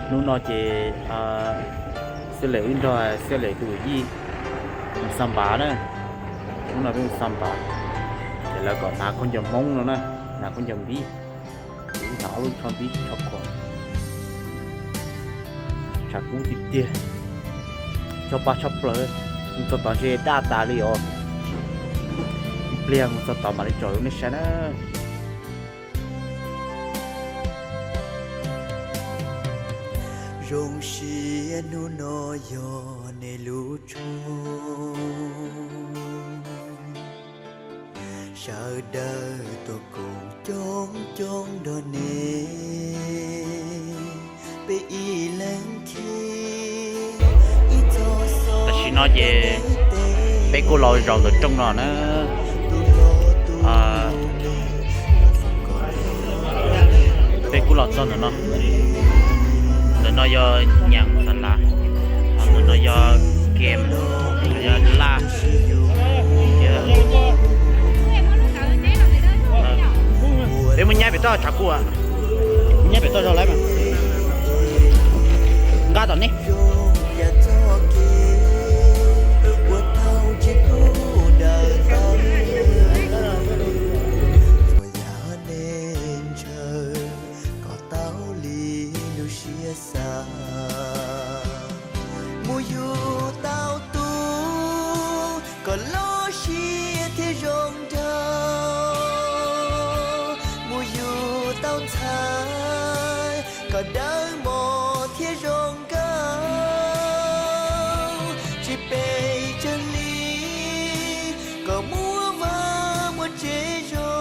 Hnub no ces Xab Lem wb nrog Xab Lem tus yij mus xa npav na. Hnub no peb mus xa npav, ces lawv kom hnav khaub ncaws Hmoob no na, hnav khaub ncaws npib, hnav ob lub tsho npib tsho khuam, tshav kub tiag tiag, tsho paj tsho plaws. Mus txog tod ntshe daj tas li os. Ib pliag mus txog tod mam li tsom rau nej saib na. Zoo siab hnub no yog nej lub tshooj, sawv daws tuaj koom coob coob nrog nej, peb ib leeg khi ib txoj xov. Tam sim no ces peb kuj los zaum ntawm rooj no na. Peb kuj los txog ntawm no. Ntawm no yog nyaam xas lav, ho ntawm no yog kem, yog laj. Peb muab nyab pem toj tshav kub, muab nyab pem toj zog lawm mas nqa tom nej. Kom tau li lub siab xav, mus yug tau tub kom loj siab thiab zoo nraug, mus yug tau ntxhais kom dawb mos thiab zoo nkauj, tsis pes tsawg li kom muaj vaj muaj tsev zoo.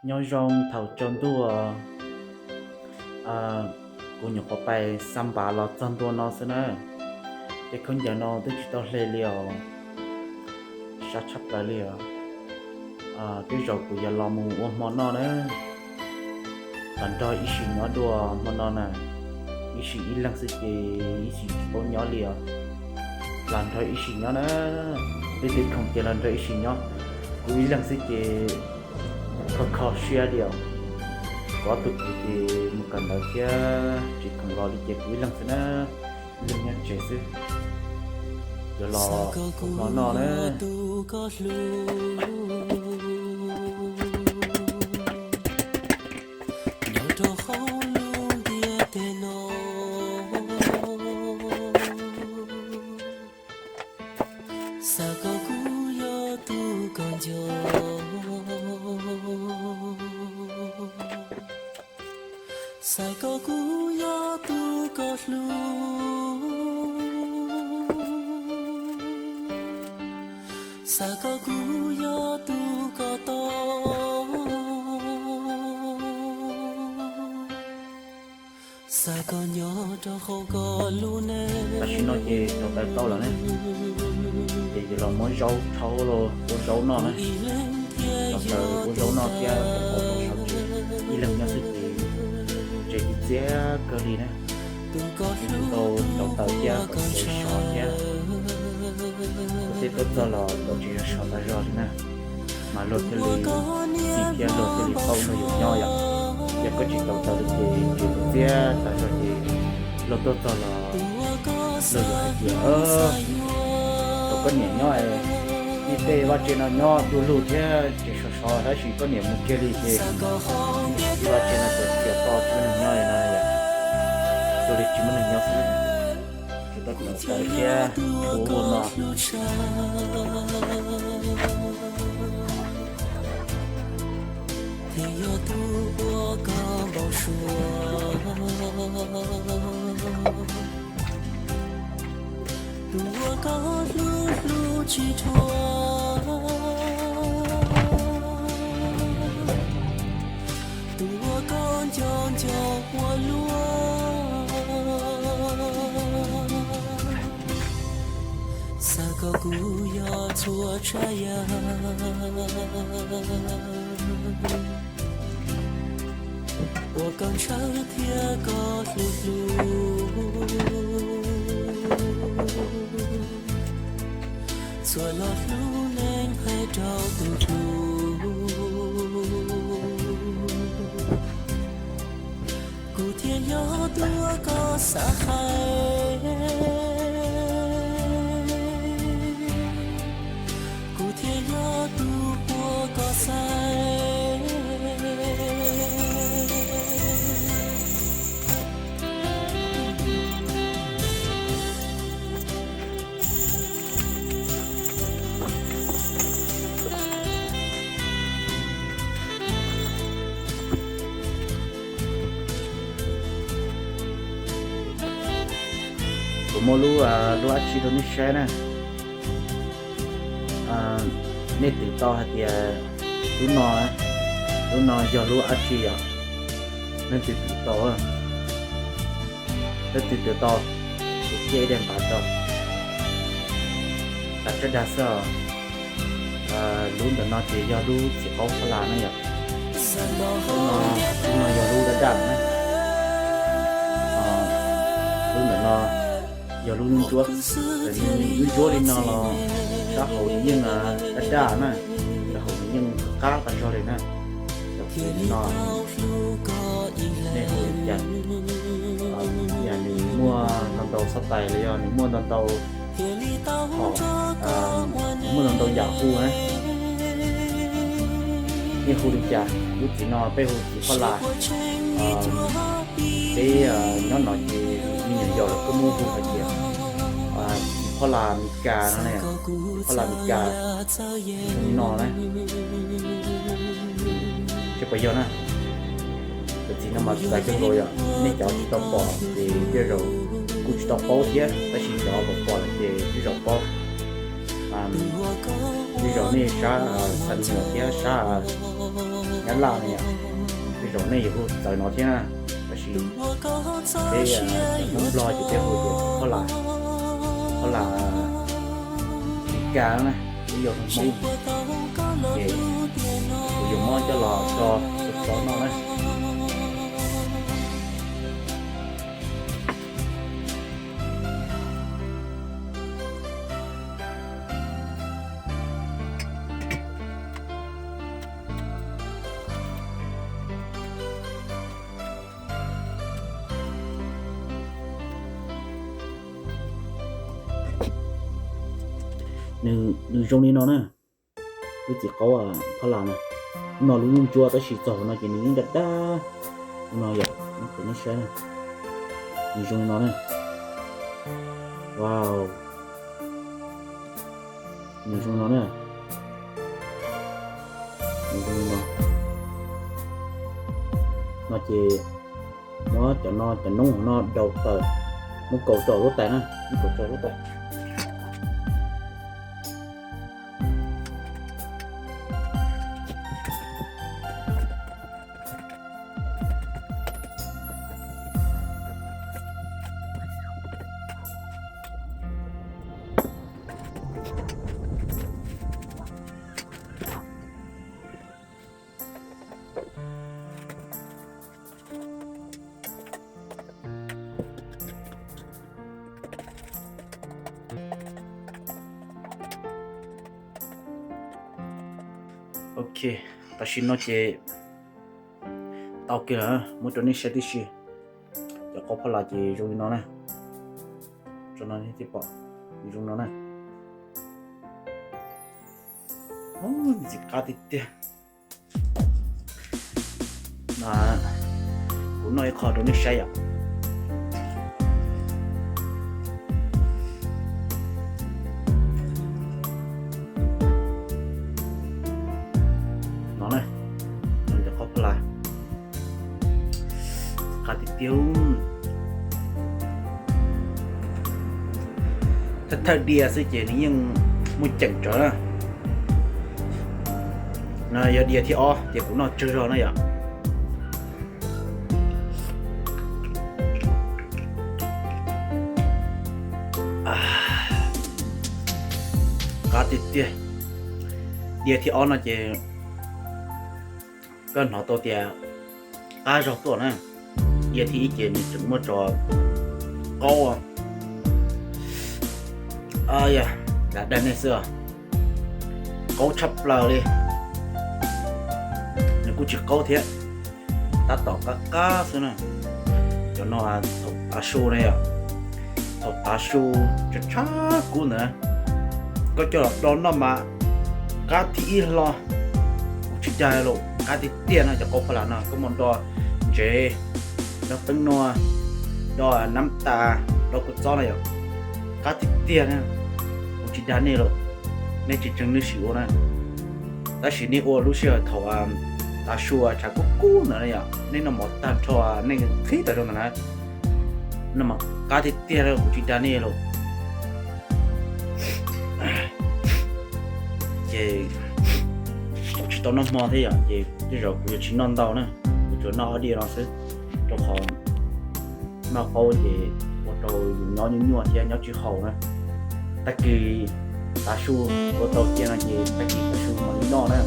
Nyob zoo thaum tsaus ntuj, kuv nyuam qhuav pais xa npav los txog ntua no xwb na. Tej khaub ncaws no twb tsis tau hle li os, sab tshaj plaws li os. Tej zaum kuv yuav los mus ua hmo noj na, los nrog ib sim nyob dua hmo no na. Ib sim ib leeg xwb ces ib sim tsis paub nyob li os. Los nrog ib sim nyob na, tej teb khoom ces los nrog ib sim nyob. Kuv ib leeg xwb ces kho kho siab li os. Kuv ob tug kwv ces mus kawm ntawv thiab tsis khoom los li ces kuv ib leeg xwb na, ib leeg nyob tsev xwb. Yuav los ua hmo noj na. Nyob rau hauv lub ntiaj teb no, xav kom kuv yog tus koj nco, xav kom kuv yog tus koj hlub, xav kom kuv yog tus koj tau, xav kom nyob rau hauv koj lub neej. Tam sim no ces tau taws tau lawm ne, ces yuav los muab zaub rhaub los ua zaub noj na. Tau taws ua zaub noj thiab tau taws sau tsev, ib leeg nyob xwb ces tsev txias kawg li na. Tau tau taws thiab kom tsev sov thiab, kuv tej tuaj txog los tau tsev sov tas zog li na. Mas luag thiaj li xis thiab luag thiaj li paub nrog yus nyob yom. Yog koj tsis tau taws li ces tsev txias tas zog ces luag tuaj txog los luag yuav hais tias, thaum koj niam nyob, nej tej vaj tse no nyob du lug thiab tsev sov sov, tab sis koj niam mus kiag li ces vaj tse no ces txias to tsis muaj neeg nyob li no yom. Luag li tsis muaj neeg nyob xwb, tsis tau taws thiab ua no. Thiaj yog tus uas koj npau suav, tus uas koj hlub hlub tsis dhuav, tus uas koj nco nco ua luaj. Xav kom kuv yog txhua tsav yam uas koj ntshaw thiab koj hlub hlub. Txhua lo lus neej hais rau tus hlub, thiaj yog tus koj xav hais, kuv thiaj yog tus uas koj xaiv. Kuv muaj lub, lub dab tsi rau nej saib na. Nej twm tau hais tias lub no, lub no yog lub dab tsi yom? Leej twg twm tau? Leej twg twm tau? Kuv cia ib daim npav rau. Npav tsawg dag xwb os. Lub ntawm no ces yog lub txiv qaub phaj las na yom. Lub no, lub no yog lub daj daj na. Lub ntawm no yog lub ntsuab. Nws ntsuab ntsuab li no los sab hauv nws yeej daj daj na, sab hauv nws yeej qab qab tag zog li na. Cov txiv no nej hu li cas? Yam nws muaj ntau ntau xab tais los yog nws muaj ntau ntau hom, muaj ntau ntau yam hu na. Nej hu li cas? Lub txiv no peb hu txiv phaj las. Peb nyob no ces me nyuam yaus lawv kuj muaj hu hais tias txiv phaj las Mes Kas no ne, txiv phaj las Mes Kas li no na. Tsis puas yog na. Cov txiv no mas txais kawg nkaus yom, nej cov tsis tau pom ces tej zaum kuj tsis tau paub thiab, tab sis cov pom pom lawm ces tej zaum paub. Tej zaum nej sab Xas Mas thiab sab Nyab Laj ne yom, tej zaum nej yuav hu txawv no thiab na. Tab sis peb cov Hmoob Nplog ces peb hu tias phaj las, phaj las Mes Kas na, peb yog Hmoob ces kuv yuav muab coj los tso rau txhua no na. Nws zoo li no na. Lub txiv qaub phaj las na, no lub ntsuab tab sis txog hauv no ces nws yeej daj daj. Lub no yom, nej saib na, nws zoo li no na. Wow, nws zoo li no na. Nws zoo li no. No ces muab cov no, cov noob hauv no daus tawm, muab kaus rau lub tais na, muab kaus rau lub tais. Ok, tam sim no ces tau kiag lawm, muab rau nej saib tib si. Cov qaub phaj las ces zoo li no na. Tso no nej thiaj pom, zoo no na. Ntxim qab tiag tiag. Kuv noj ib qho rau nej saib yom. No na, cov qaub phaj las qab tiag tiag. Thawj thawj diav xwb ces nws yeej muaj ceem tsawv na. No yog diav thib ob ces kuv noj tsawg zog na yom. Qab tiag tiag. Diav thib ob no ces koj hnov tau tias qab zog tuaj na. Diav thib ib ces nws tseem muaj tso qaub, yog, dag dag nej xwb os. Qaub tshaj plaws li. Nws kuj tsis qaub thiab, tab tom qab qab xwb na. Cov no thaum tav su na yom, thaum tav su tshav tshav kub ntawd na, koj coj los do noj mas qab thib ib hlo. Kuv tsis dag li, qab tiag tiag no. Cov qau pha las no koj mus do ntsev, do teeb nuaj, do nab tas, do kua txob na yom, qab tiag tiag na. Kuv tsis dag nej li, nej tsis tseem nws sim ua na. Tab sis nej ua lub sij hawm thaum tav su tshav kub kub ntawd na yom, nej noj mov tag nrho nej qhib tau zoo ntawd na, noj mas qab tiag tiag li, kuv tsis dag nej li. Ces kuv tsis tau noj hmo thiab yom, ces tej zaum kuv yuav tsis noj ntau na, kuv tsuas noj ob diav no xwb, rau qhov noj qaub ces ua rau yus nyob nyuaj nyuaj thiab nyob tsis haus na. Tag kis tav su ua tau cia no ces tag kis tav su mam li noj na.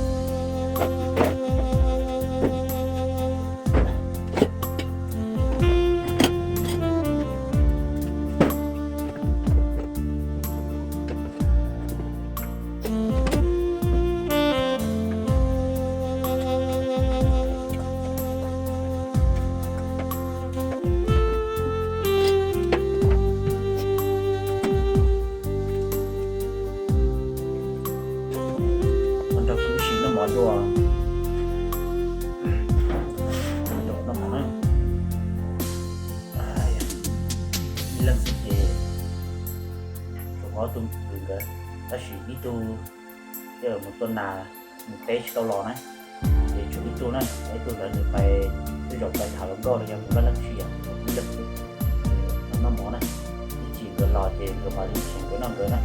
Ua nrog kuv sim noj mov dua. Noj mov na. Ib leeg xwb ces tshuav ob tug kwv nkawd, tab sis ib tug mus tua nas mus teb tsis tau los na, ces tshuav ib tug na, ib tug ntawd nws pais, tej zaum pais tham hluas nkauj los yog mus vaj leej txiv, ib leeg xwb. Noj mov na, ib chim nkawd los ces nkawd mam li cheem nkawd noj nkawd na.